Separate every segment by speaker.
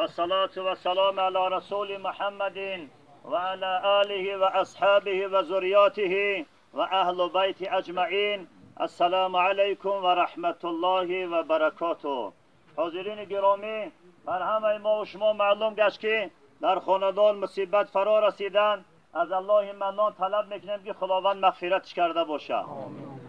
Speaker 1: والصلاة والسلام على رسول محمد وعلى آله وأصحابه وذرياته وأهل بيت أجمعين. السلام علیکم و رحمت الله و برکاته. حاضرین گرامی، بر همه ما و شما معلوم گشت که در خاندان مصیبت فرا رسیدن. از الله منان طلب میکنیم که خداوند مغفرتش کرده باشه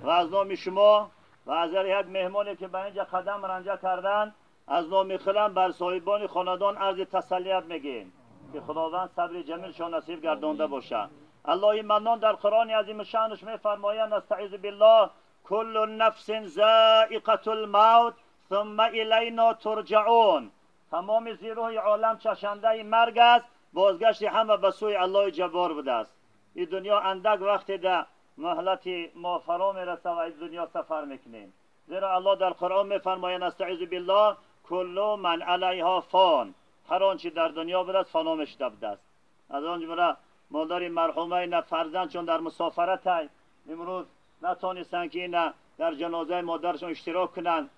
Speaker 1: و از نام شما و از یک مهمانی که به اینجا قدم رنجه کردن، از نام خودم بر صاحبان خاندان عرض تسلیت میگیم که خداوند صبر جمیلشان نصیب گردانده باشه. الله منان در قرآن عظیم شأنش میفرمایند: استعیذ بالله، کل نفس ذائقة الموت ثم الینا ترجعون. تمام زیروح عالم چشنده مرگ است، بازگشت همه به سوی الله جبار بوده است. این دنیا اندک وقت ده مهلت ما فرا میرسه و این دنیا سفر میکنیم. زیرا الله در قرآن میفرماید: استعیذ بالله، کل من علیها فان. هر آنچه در دنیا بوده است فنا میشده بوده است. از آن جمله مادر مرحومه نه فرزند چون در مسافرت امروز نتانستند که اینا در جنازه مادرشون اشتراک کنند.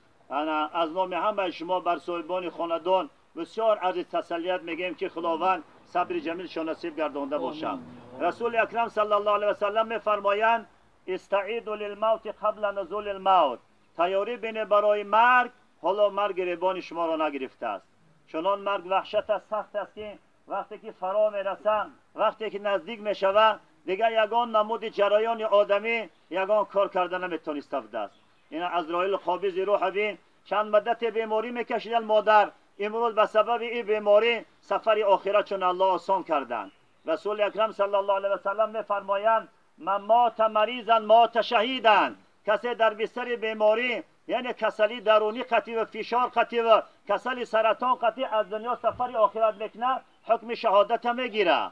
Speaker 1: از نام همه شما بر صاحبان خاندان بسیار عرض تسلیت میگیم که خداوند صبر جمیلشان نصیب گردانده باشد. رسول اکرم صلی الله علیه و سلم میفرمایند: استعیدوا للموت قبل نزول الموت. تیاری بینه برای مرگ، حالا مرگ گریبان شما را نگرفته است. چنان مرگ وحشت است، سخت است که وقتی که فرا میرسه، وقتی که نزدیک میشوه، دیگه یگان نمود جریان آدمی یگان کار کرده نمیتونسته بوده است. این عزرائیل قابض روح بین چند مدت بیماری میکشیدن مادر، امروز به سبب این بیماری سفر آخرت چون الله آسان کردن. رسول اکرم صلی الله علیه و سلم میفرمایند: من مات مریضا مات شهیدا. کسی در بستر بیماری، یعنی کسلی درونی قطعی و فشار قطعی و کسلی سرطان قطعی از دنیا سفر آخرت میکنه، حکم شهادت میگیره.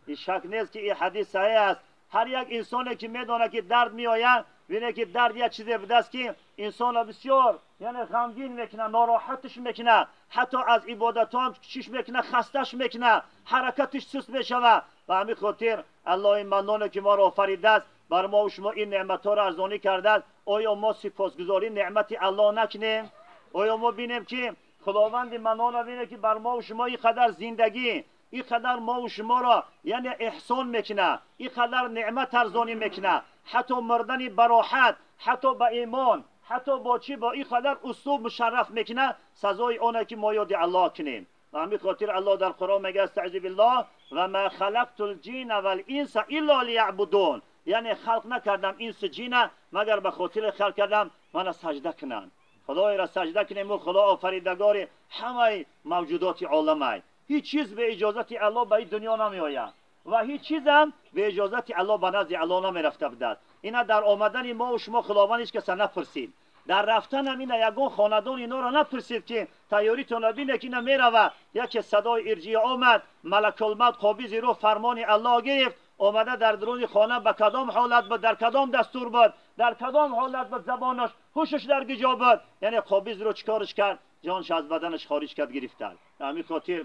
Speaker 1: این شک نیست که این حدیث صحیح است. هر یک انسانی که میدونه که درد میآید، بینه که درد یک چیزی بوده است که انسان را بسیار یعنی غمگین میکنه، ناراحتش میکنه، حتی از عبادت هم چیش میکنه، خستش میکنه، حرکتش سست میشوه. و همین خاطر الله منان که ما را آفریده است، بر ما و شما این نعمت ها را ارزانی کرده است، آیا ما سپاسگزاری نعمت الله نکنیم؟ آیا ما بینیم که خداوند منان بینه که بر ما و شما اینقدر زندگی، اینقدر ما و شما را یعنی احسان میکنه، اینقدر نعمت ارزانی میکنه، حتی مردن براحت، حتی با ایمان، حتی با چی، با اینقدر اسلوب مشرف میکنه، سزای آنه که ما یاد الله کنیم. و همین خاطر الله در قرآن میگه: استعذ بالله، و ما خلقت الجن والانس الا لیعبدون. یعنی خلق نکردم انس جن مگر به خاطر خلق کردم من سجده کنن. خدای را سجده کنیم و خدا آفریدگار همه موجودات عالم. هیچ چیز به اجازت الله به این دنیا نمی آید و هیچ چیز هم به اجازت الله به نزد الله نمی رفته بوده. اینا در آمدن ما و شما خداوند هیچ کس نپرسید. در رفتن هم اینا یگان خاندان اینا را نپرسید که تیاریتون بینه که اینا میروه. یکی صدای ارجیع آمد، ملک الموت قابض رو فرمان الله گرفت، آمده در درون خانه به کدام حالت بود، در کدام دستور بود، در کدام حالت بود، زبانش هوشش در کجا بود، یعنی قابض رو چیکارش کرد؟ جانش از بدنش خارج کرد، گرفتن. همین خاطر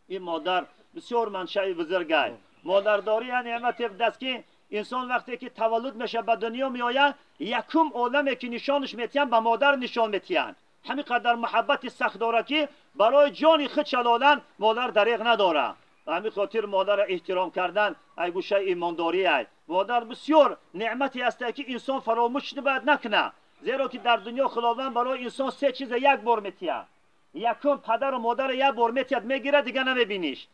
Speaker 1: این مادر بسیار منشأ بزرگه. مادرداری نعمت دست که انسان وقتی که تولد میشه به دنیا میآید، یکم عالمی که نشانش میتین به مادر نشان میتین. همین قدر محبت سخت داره که برای جان خود دادن مادر دریغ نداره. و همین خاطر مادر احترام کردن ای گوشه ایمانداری ای. مادر بسیار نعمتی است که انسان فراموش نباید نکنه. زیرا که در دنیا خداوند برای انسان سه چیز یک بار میتیه. یکم پدر و مادر یک بار میتید میگیره دیگه نمیبینیش.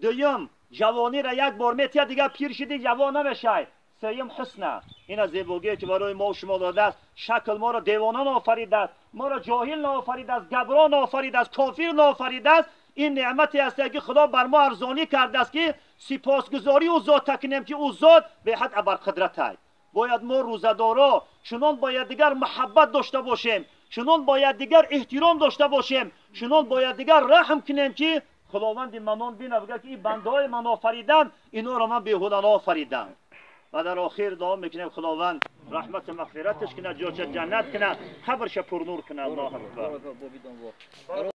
Speaker 1: دوم جوانی را یک بار میتید دیگه پیر شدی جوان نمیشی. سوم حسنه، این از زیبایی که برای ما و شما داده است. شکل ما را دیوانه نآفریده است، ما را جاهل نآفریده است، گبرا نآفریده است، کافر نآفریده است. این نعمتی است که خدا بر ما ارزانی کرده است که سپاسگزاری او ذات کنیم که او ذات به حد ابرقدرت است. باید ما روزه‌دارا چنان باید دیگر محبت داشته باشیم، چنان باید دیگر احترام داشته باشیم، چنان باید دیگر رحم کنیم که خداوند منان بینه بگه که این بنده های من آفریدم، اینا را من بیهوده نآفریدم. و در آخر دعا میکنیم خداوند رحمت و مغفرتش کنه، جاش جنت کنه، قبرش پرنور کنه. الله اکبر.